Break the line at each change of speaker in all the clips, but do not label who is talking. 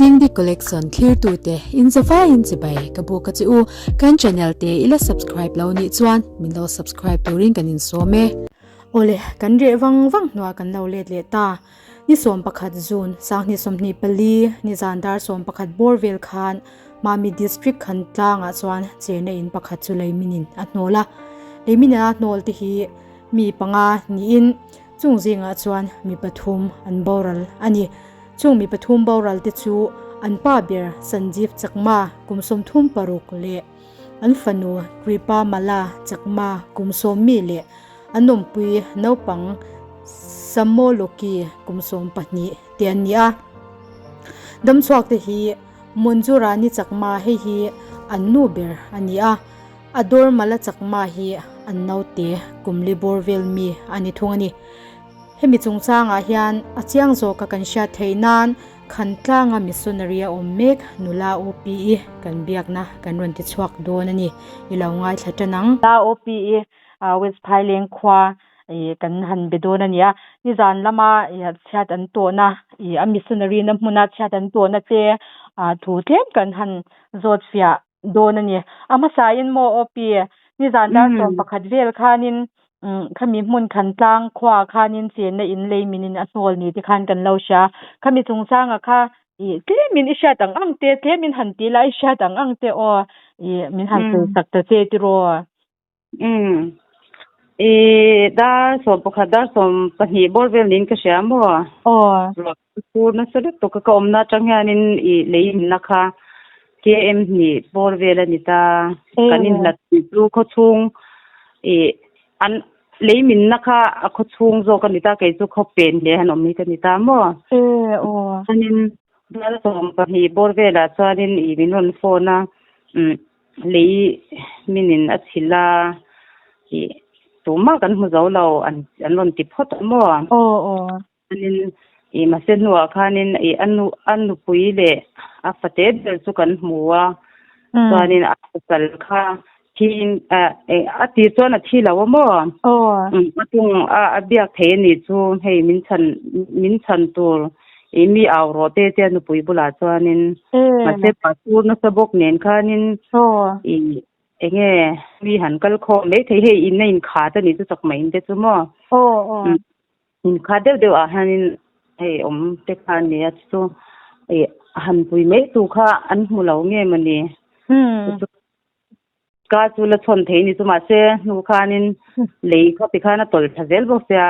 Dingdi Collection thlirtute in zavaiin chibai ka buk a che u. Kan channel te i la subscribe lo nih chuan min lo subscribe turin kan insawm e. Awle, kan reh vang vang hnuah kan lo let leh ta. Ni 11 June, sanghnih 24, nizan dar 11 bawr vel khan Mami District khan tlangah chuan cherna in pakhat chu leiminin a hnawl a. Leimina a hnawl te hi mi panga niin chung zingah chuan mi pathum an boral a ni. Chung mi pathum boral te chu an pa ber Sanjeev Chakma kum 36 leh an fanu Kripa Mala Chakma kum 10 mi leh an awmpui naupang Samoloki kum 12 te an ni a. Damchhuak te hi Monjurani Chakma hei hi an nu ber a ni a, Ador Mala Chakma hi an naute kum li bawr vel mi a ni thung a ni. Hemi chungchangah hian a chiang zawka kan hriat theih nan Khantlanga missionary a awm mek nula OPE kan biakna kan rawn ti chhuak dawn a ni. I lo ngaithla tan ang. Nula OPE West Phaileng khua kan han be dawn a ni a. Nizan lama chhiat an tawhna a missionary na hmuna chhiat an tawhna te thu tlem kan han zawt fiah dawn a ni. A hmasain maw OP nizan dar 11 vel khanin khami hmun Khantlang khuaah khanin chenna in lei minin a hnawl ni te khan kan lo hria. Khami chungchanga kha tlemin i hriat ang ang te tlemin han ti la i hriat ang ang te aw min han sawi sak ta che tiraw.
Umm. I dar 11 dar 12 bawr vel niin ka hria maw?
Aw.
Ruah tur nasa lutuk a ka awmna atang hianin i lei inna kha KM hnih bawr vel a ni ta. Kan inhlat chu khawchhung i an lei minna kha a khawchhung zawk a ni ta kei chu khaw pen hle han awm hi ka ni ta maw?
E aw.
Chuanin dar 12 bawr velah chuanin i min rawn phone a umm Lei minin a chhilh a, ih tumah kan hmu zo lo an an rawn ti phawt a maw?
Aw aw.
Chuanin ih mahse hnuah khanin ih a nu a nupui leh a fate ber chu kan hmu a, chuanin a pasal kha thiin ah eh a tir chuan a thi lo a maw?
Aw.
A tung a a biak thei a nih chu hei min chhan min chhan tur I mi au rawh te te a nupui bulah chuanin mahse pasur nasa bawk nen khanin i enge mi han kal khawm mai thei hei in a inkhat a nih chu chak mai in te chu maw inkhat deuh deuh ah hianin hei awm te kha a nia chu i han pui mai tu kha an hmu lo nge mawni ka chu la chhawn thei ni chu mahse hnu khanin lei kha tikhan a tawlh thla zel bawk sia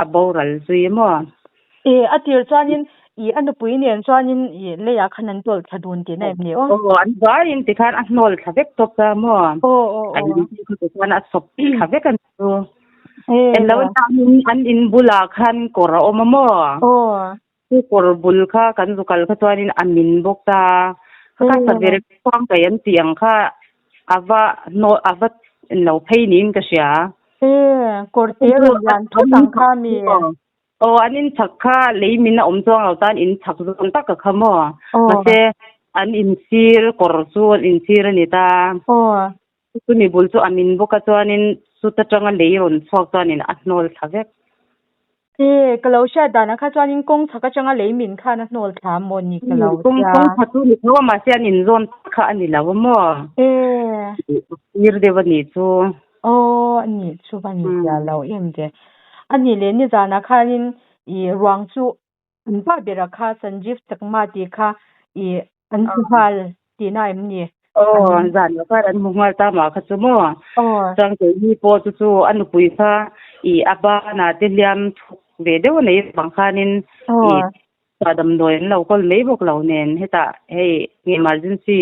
a boral zui maw.
E a tir chuanin i a nupui nen chuanin i leiah khan an tawlh thla dun tihna em ni aw?
Aw an vaiin tikhan a hnawl thla vek tawp a maw?
Aw aw aw.
An in kha tikhan a sawp thla vek a ni chu. Englo an in bulah khan kawr a awm a maw?
Aw.
Chu kawr bul kha kan zu kal kha chuanin a min bawk ta. Kha kha saver khuang kai an tih ang kha a va hnawl a va lo phei niin ka hria.
E, kawr te rawn lian thut ang kha mi.
Aw, an in chhak kha lei min a awm chuang lo tan in chhak zawn tak a kha maw. Mahse an in sir kawr chu an in sir a ni ta.
Aw.
Chumi bul chu a min bawk a chuanin chuta tanga lei rawn chhuak chuanin a hnawl thla vek.
E, ka lo hriat danah kha chuanin kawng chhak atanga lei min khan a hnawl thla maw ni ka lo
tia. Kawng chhak chu ni tho a mahse an inzawn tak kha a ni lo a maw?
E.
Sir deuh a nih chu.
Aw, a nih chu va ni zia lo em ve. A nih leh nizanah khanin i ruang chu An pa bera kha Sanjeev Chakma tih kha i an hmu nghal tihna em ni?
Aw, zan lo khan an hmu nghal ta mah kha chu maw?
Aw.
Chuan keini pawh chu chu a nupui kha i a banah te hliam thuk ve deuh a nei avang khanin i damdawi an lo kawl mai bawk lo nen hetah hei emergency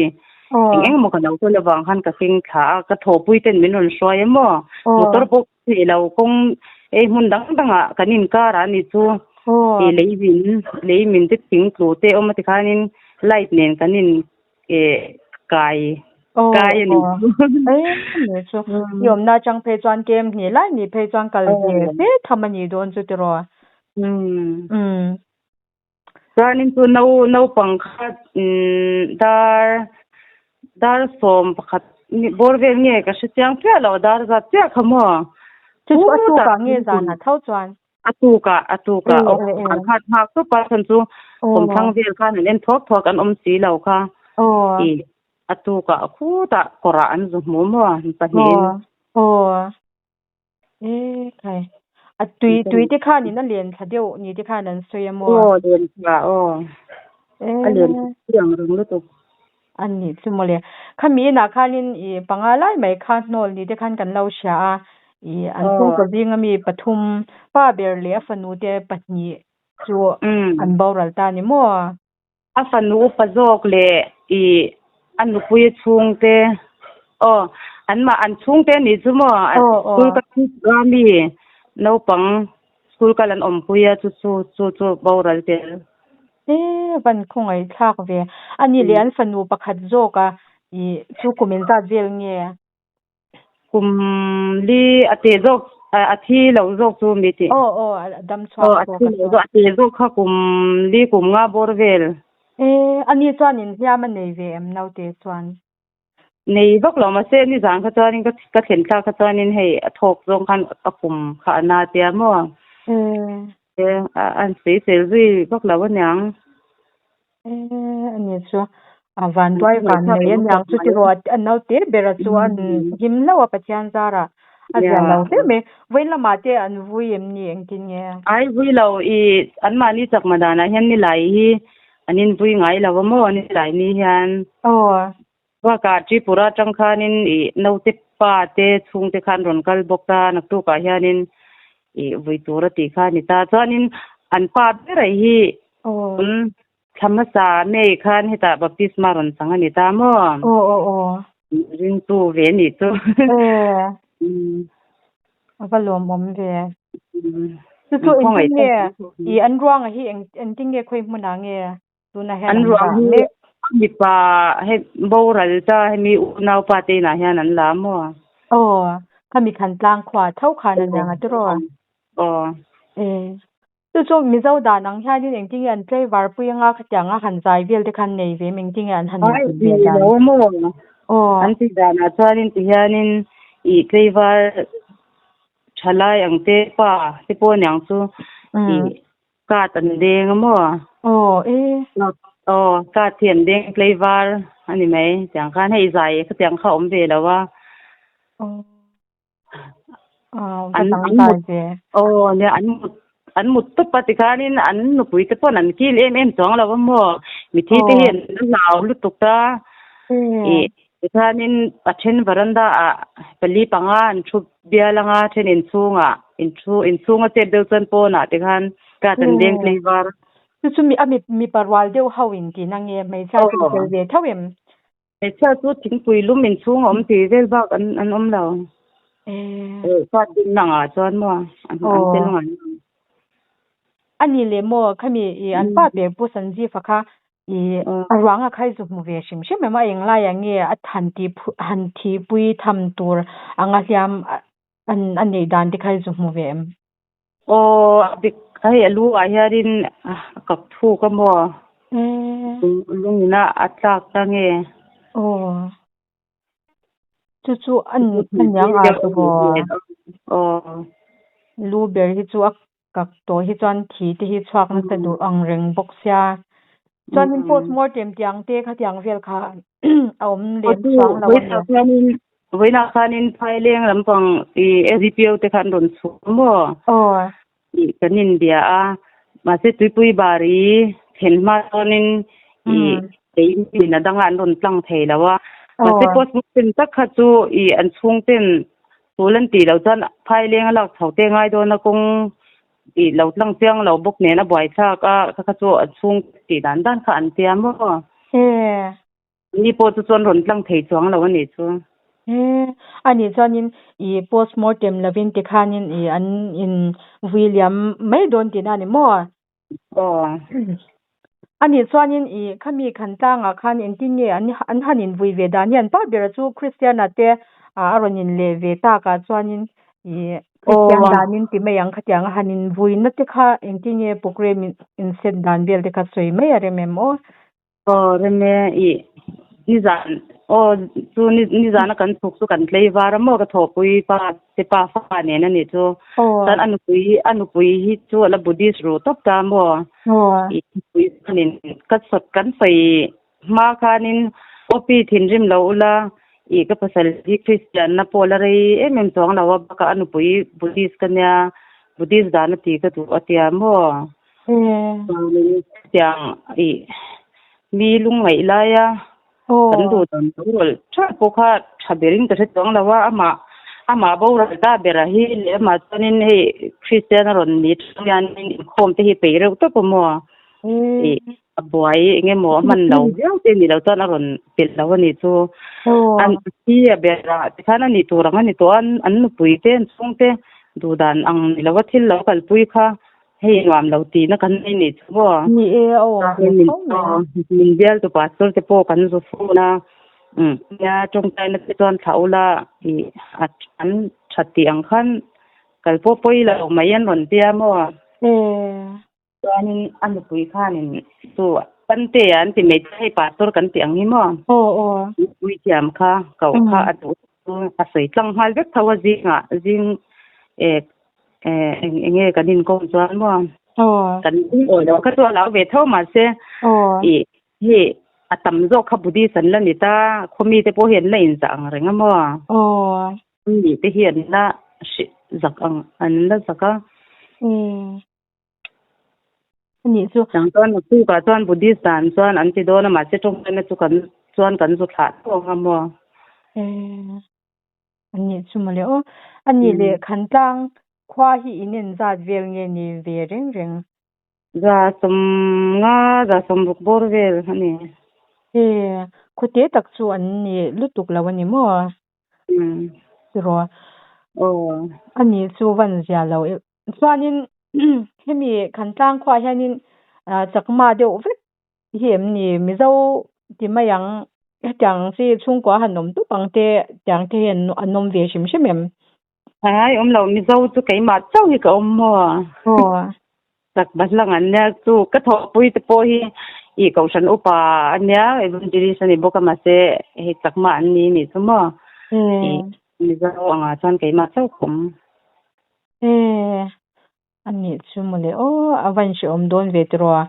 eng eng emaw ka lo kawl avang khan ka keng thla a, ka thawhpui ten min rawn hruai a maw? Motor pawh Hei lo kawng hei hmun dang dangah kan inkar a ni chu ih lei min lei min te thing tlu te awm a tikhanin light nen kan in eh kai kai a ni chu.
Ni chu i awmna atang phei chuan kem hnih lai ni phei chuan kal ve fe tham a nih dawn chu tiraw.
Umm. Chuanin chu no naupang kha umm dar dar 11 bawr vel nge ka hre chiang chiah lo dar zat chiah kha maw.
Chu chu a tukah nge zanah tho chuan.
A tukah a tukah
E
aw
e e
an khat nghak tawp a chhan chu
aw
kawmthlang vel khan an en thuak thuak an awm si lo kha
aw
i a tukah khutah kawrah an zu hmu maw an pahnihin.
Aw aw e khai a tui tui te khanin a len thla deuh ni te khan an sawi a maw?
Aw len thla aw a len
E
thla ang reng lutuk.
A nih chu mawle. Khami inah khanin i panga lai mai kha hnawl ni te khan kan lo hria a, i an chhungkaw zinga mi pathum pa ber leh a fanu te pahnih chu an boral ta ni maw?
A fanu upa zawk leh i a nupui chhungte aw anmah an chhungte nih chu maw school kal a mi naupang school kal an awmpui a chu chu chu chu boral tel.
E van khawngaih thlak ve. A nih leh an fanu pakhat zawk a i chu kum inzat vel nge?
Kum li a teh zawk a thi lo zawk chu mi tih.
Aw aw a dam chhuak
Aw a
zawk
thi
a
lo
chuan.
zawk a teh zawk kha kum li kum nga bawr vel.
E a ni chuan inhliam a nei ve em naute chuan?
Nei vak lo mahse nizan kha chuanin ka ka thlen thlak kha chuanin hei a thawk zawng khan a kum kha a na tia maw?
E.
E a an sawisel zui vak lo aniang.
E a ni chu a vanduai van nei aniang chu tiraw a naute bera chu an him hlauh a Pathian zarah a zia lo hle mai. Vawiin lamah te an vui em ni engtin nge?
Ai vui lo i anmahni chakma danah hian nilai hi an invui ngai lo a maw nilai ni hian.
Aw.
Bakah Tripura atang khanin i naute pa te chhungte khan rawn kal bawk a, naktukah hianin i vui tur a tih kha a ni ta. Chuanin an pa ber a hi tun thla hmasa May khan hetah baptisma rawn chang a ni ta maw?
Aw aw aw.
Ringtu ve a nih chu.
A va lawmawm ve. Chu chu engtin nge i an ruanga hi engtin nge khawi hmunah nge? Tunah hian
An
an
ruang
dah
hi
mek.
mipa hei boral ta hemi unaupa te inah hian an la maw?
Aw, khami khan tlang khua tho khan an niang a tiraw?
Aw.
E. Chu chu Mizo dan ang hianin engtin nge an tlaivar pui anga khatiang a han zai vel te khan nei ve em engtin nge an han
Ai,
tih ve
nei
dan?
lo maw?
Aw.
An tih danah chuanin tihianin ih tlaivar thalai ang te pa te pawh aniang chu ih Card an deng a maw?
Aw e.
Aw, card hi an deng tlaivar a ni mai. Tiang khan hei zai khatiang kha a awm ve lo a.
Aw. Aw, va dang zai ve.
Aw, nia an mut an mut tawp a tikhanin an nupui te pawn an kil em em chuang lo a maw? Mithi te hi an hlau lutuk a. Ih Tikhanin a then varanda ah pali panga an thu bial anga a then inchhungah inthu inchhung a chet deuh chuan pawnah tikhan cat an deng tlei var.
Chu chu mi a mi mipa rual deuh ho in tih na nge hmeichhia chu tel ve tho em?
Hmeichhia chu thingpui lum inchhung a awm tih vel bak an an awm lo. Cat din na angah chuan maw an an tel ngai.
A ni leh maw khami i an pa ber Pu Sanjeev-a kha I a ruang a khai zu hmu ve hrim hrim em a, englai ah nge a han tih han thihpui tham tur anga hliam an a neih dan te kha i zu hmu ve em?
Aw a dik hei a lu ah hianin a kap thuk a maw? Lungin a a tlak ta nge?
Aw chu chu a niang a chu aw. Lu ber hi chu a Kak tawh hi chuan thi te hi chhuak nasa duh ang reng bawk sia. Chuanin postmortem tiang te khatiang vel kha a awm lem chuang lo a ni.
Vawiinah khanin Phaileng lampang i SDPO te kha an rawn chhuak maw?
Aw.
Kan inbia a, mahse tuipui bar i thlen hma chuanin i keimah a danga an rawn tlang thei lo a. Mahse postmortem tak kha chu i an chhungten Tul an tih loh chuan phaileng a lak chho te ngai dawn a kawng tih lo tlang chiang lo bawk nen a buaithlak a kha kha chu a chhung tih dan dan kha an tia maw?
E.
Ni pawh chu chuan rawn tlang thei chuang lo a nih chu.
E. A nih chuanin i postmortem lovin tikhanin i an in vui liam mai dawn tihna a ni maw?
Aw.
A nih chuanin i khami khan tlangah khan engtin nge an an han invui ve dan hian pa bera chu Kristiana te a rawn inleh ve takah chuanin i Kristian danin ti mai ang khatiang a han invuina te kha engtin nge programme in set dan vel te kha sawi mai a rem em aw?
Aw rem e i nizan. Aw chu ni nizana kan chhuk chu kan tlei var a maw ka thawhpui pa te pa fa nen a nih chu. Chuan a nupui a nupui hi chu a la Buddhist ruh tawp ta maw. I nupui chuanin ka saw kan sawi hma khanin aw pi thinrim lo ula i ka pasal hi Christian na pawh la rei em em chuang lo a bakah a nupui Buddhist ka nia Buddhist dan a ti ka duh a tia maw. Chuanin chutiang i mi lungngaih laia kan duh dan lo rawlh tha pawh kha tha berin ka hre chuang lo a, amah amah boral ta bera hi leh amah chuanin hei Kristian a rawn ni tang hianin inkhawm te hi peih reuh tawp a maw ih a buai eng emaw a hman lo viau te nih loh chuan a rawn pelh lo a nih chu. An thi a berah tikhan a nih tur ang a ni tawh a, an nupui te an chhungte duh dan ang ni lova thil lo kalpui kha Hei nuam lo tihna kan nei nih chu maw?
Ni e, a awm ve tho mai.
Min bial tu pastor te pawh kan zu phone a, nia tawngtaina te chuan thlah ula ih an that tih ang khan kal pawh pawi lo mai an rawn tia maw?
E.
Chuanin a nupui khanin chu Pante an ti mai hei pastor kan tih ang hi maw?
Aw aw.
Nupui thiam kha koh kha a duh chu a sawi tlang nghal vek tho a zingah zing e Eh eng eng nge kan inkawm chuan maw?
Aw.
Kan awi lo kha chu a lo ve tho mahse
Aw.
ih hei a tam zawk kha Buddhist an la ni ta, khawmi te pawh hi an la inzah ang reng a maw?
Aw.
Mi te hi an la hrih zak ang an la zak a.
Eh. Anih chu.
Chang chuan naktukah chuan Buddhist dan chuan an ti dawn a mahse tawngtaina chu kan chuan kan zu thlah tho ang a maw?
Eh. Anih chu mawle aw. Anih leh Khantlang khua hi in en zat vel nge ni ve reng reng?
150, 160 bawr vel a ni.
E, khawte tak chu an ni lutuk lo a ni maw? Tiraw?
Aw.
Anih chu van zia lo e. Chuanin hemi Khantlang khuaah hianin chakma deuh vek Hi em ni Mizo ti mai ang hetiang chi chhungkua han awm tup ang te tiang te hi an awm ve hrim hrim em?
Ai awm lo Mizo chu keimah chauh hi ka awm maw?
Aw.
Tak bahlang an nia chu ka thawhpui te pawh hi ih kohhran upa a nia evangelist a ni bawk a mahse hei chakma an ni nih chu maw? Ih Mizo angah chuan keimah chauh ka awm.
E. A nih chu mawle aw, a va inhreawm dawn ve tiraw a.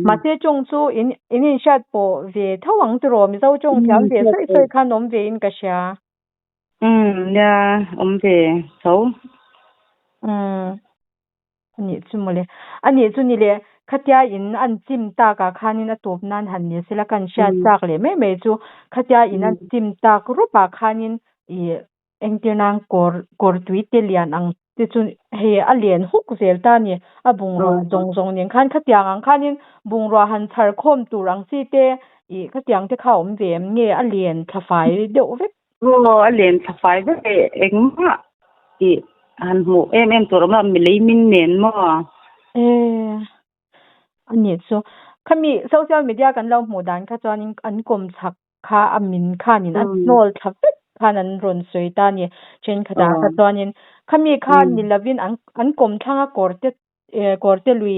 Mahse tawng chu in in inhriat pawh ve tho ang tiraw, Mizo tawng thiam ve sawi sawi khan awm ve in ka hria.
Umm nia awm ve tho.
Umm a nih chu mawle. A nih chu ni le, khatia in an chim takah khanin a tawp nan han ni sela kan hriat chak leh mai mai chu khatia in an chim tak rupah khanin ih Engtir nan kawr kawr tui te lian ang te chu hei a len huk zel ta a ni. A bungrua zawng zawng nen khan khatiang ang khanin bungrua han chhar khawm tur ang chi te ih khatiang te kha a awm ve em nge a len thla fai deuh vek.
Aw a len thla fai vek e engmah ih han hmuh em em tur a awm lo milei min nen maw.
E a nih chu khami social media kan lo hmuh dan kha chuanin an kawm chak kha a min khanin a hnawl thla vek khan an rawn sawi ta a ni. Thenkhatah kha chuanin khami kha ni lovin an an kawm thlanga kawr te kawr te lui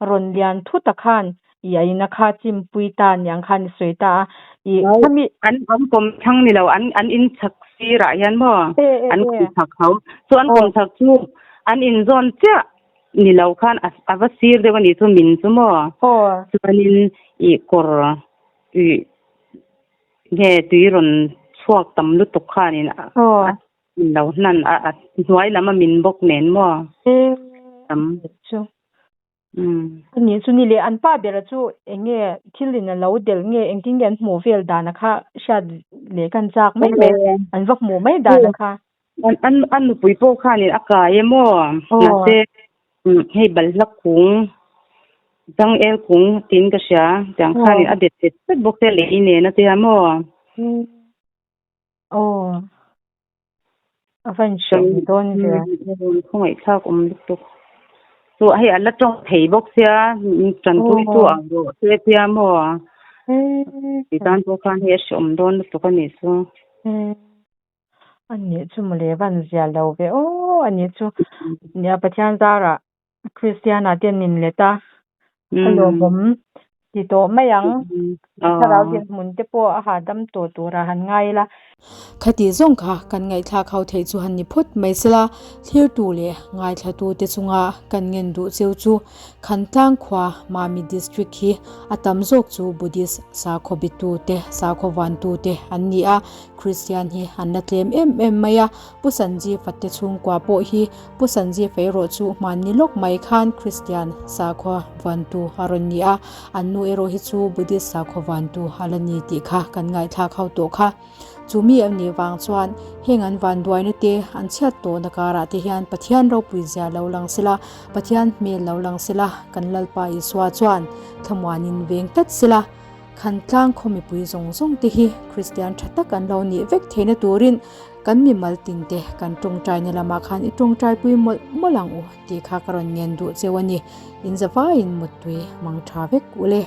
rawn lian thut a khan ih a ina kha chimpui ta niang khan i sawi ta a ih khami
An an kawm thlang ni lo an an in chhak sirah hian maw an kawm chhak ho chu an kawm chhak chu an inzawn chiah ni lo khan a va sir deuh a nih chu min chu maw chuanin ih kawr ih nge tui rawn chhuak tam lutuk khanin a min lo hnan a a hnuai lam a min bawk nen maw tam
chu ani chu ni leh an pa bera chu eng nge thil in a lo del nge engtin nge an hmuh vel dan a kha hriat leh kan chak mai mai an va hmuh mai dan a kha
an an nupui pawh khanin a kai e maw mahse Hei balhla kung, changel kung tiin ka hria, tiang khanin a bet bet vek bawk te lei nen a tia maw?
Aw, a va inhriat ni dawn ve.
Khawngaihthlak awm lutuk. Chu hei a la tawng thei bawk sia, tanpui chu ang rawh se tia maw? Ti tan pawh khan hei a hreawm dawn lutuk a nih chu.
A nih chu mawle van zia lo ve aw a nih chu nia Pathian zarah Kristiana te an inlet a a lawmawm
Ti tawh mai ang. Thlarau dinhmun te pawh a hahdam tawh turah han ngai ila.
Khati zawng kha kan ngaihthlak ho theih chu han ni phawt mai sela, thlirtu leh ngaithlatute chunga kan ngen duh cheu chu Khantlang khua Mami District hi a tam zawk chu Buddhist sakhaw bitute, sakhaw vantute an ni a, Christian hi an la tlem em em mai a, Pu Sanjeev-a te chhungkua pawh hi Pu Sanjeev-a erawh chu hmanni lawk mai khan Christian sakhua vantu a rawn ni a, an nu erawh hi chu Buddhist sakhua vantu a la ni tih kha kan ngaihthlak ho tawh kha. Chu mi em nih vang chuan heng an vanduaina te an chhiat tawhna karah te hian Pathian ropui zia lo lang sela, Pathian hmel lo lang sela, kan Lalpa Isua chuan thlamuanin veng tlat sela, Khantlang khaw mipui zawng zawng te hi Kristian tha tak an lo nih vek theihna turin kan mimal tin te kan tawngtaina lamah khan i tawngtaipui mawlh mawlh ang u tih kha ka rawn ngen duh cheu a ni. In zavaiin muttui mang tha vek u le.